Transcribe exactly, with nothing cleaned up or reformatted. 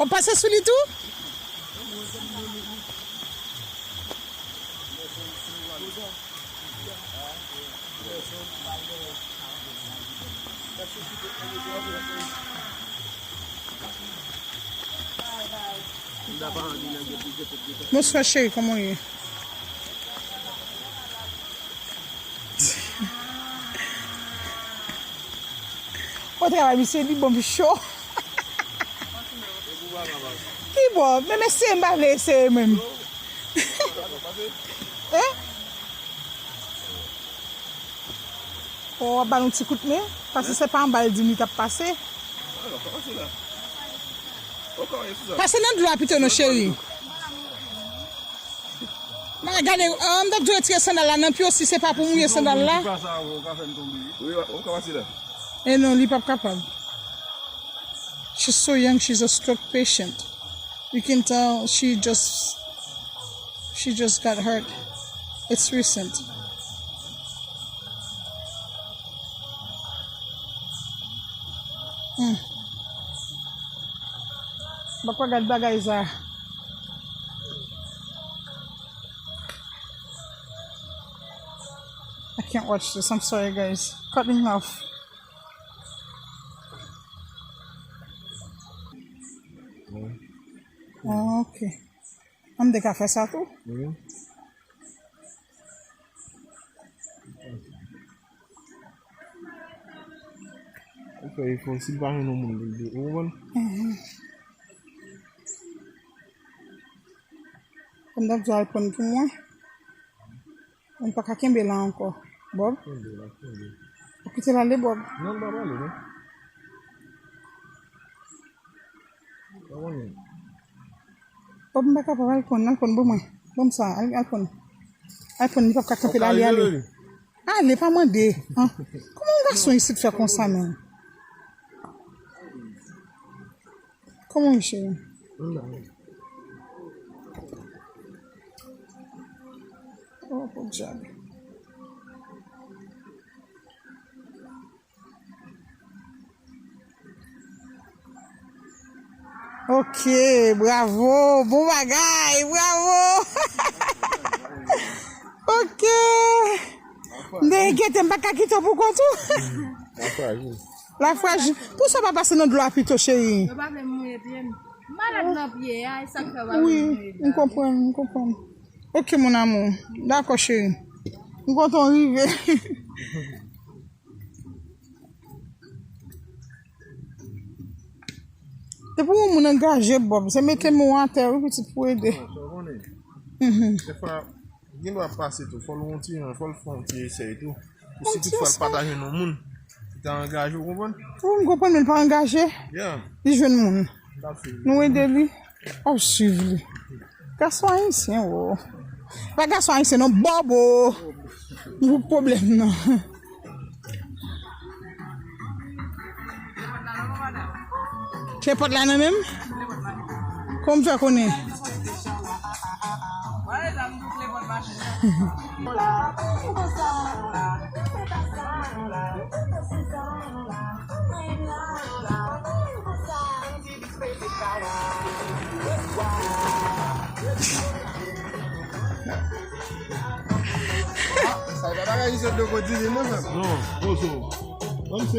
W ap pase sou li tou? Bonswa cheri, kòman w ye? O travay, misye di bon, pi cho. Ki bò? Men mesye, m pa vle eseye menm. Hein? O, w ap ba l yon ti kout men, paske se pa anba l di m li t ap pase. Pase nan dlo a pito non, cheri. Ma gade, ah, m t ap dwe retire sandal la nan pye w si se pa pou mouye sandal la. Wi, ou ka pase la. E non, li p ap kapab. She's so young, she's a stroke patient. You can tell she just she just got hurt. It's recent. Hmm. Bakwa gad bagay sa. I can't watch this. I'm sorry, guys. Cutting off. Wi. Ah, ok. An m te ka fè sa tou. Wi. Ou fè efò, si l pa jwenn yon moun pou l di, ou konprann? Mhm. Kòm n ap di al pran pou mwen. Mwen pa ka kenbe la ankò. Bob? Kenbe la, kenbe. Ou kite l ale, Bob? Non, l pa prale, non. Pa konnen. Bob, m pa kapab, al pran, al pran, ban mwen. Ban m sa, al, al pran. Al pran, li p ap ka kanpe la, ale, ale. Ale, pa mande. An. Kòman yon gason isit fè konsa, menm? Kòman w ye, cheri? Oh, podyab. Ok, bravo, bon bagay, bravo. Ok. M te enkyete, m pa ka kite w pou kont ou. Lafraj. Lafraj. Pou sa pa pase nan dlo a pito, cheri. Yo pa vle m mouye pye m. M malad nan pye a, e sa k fè yo pa vle m mouye pye m. Wi, m konprann, m konprann. Ok, mon amour. Dakò, cheri. M kontan w rive. Depi yon moun angaje, Bob, se mete men w atè, wi, pitit, pou ede. Sa w konnen. Mhm. Dèfwa, gen dwa pase tou, fò l yon ti jan, fò l fè yon ti esèy tou. Pou si toutfwa l pa ta jwenn yon moun ki ta angaje, ou konprann? Ou m konprann, men l pa angaje. Yeah. Li jwenn moun. L ap swiv li. Nou ede li. W ap swiv li. Gason ayisyen, wo. Pa gason ayisyen, non, Bobo. M pou pwoblèm nan. Kle pòt la nan men m? Kòman m fè konnen? Sa e pa bagay ki sot de kote di li, mon frè. Non, pozo. Kòm se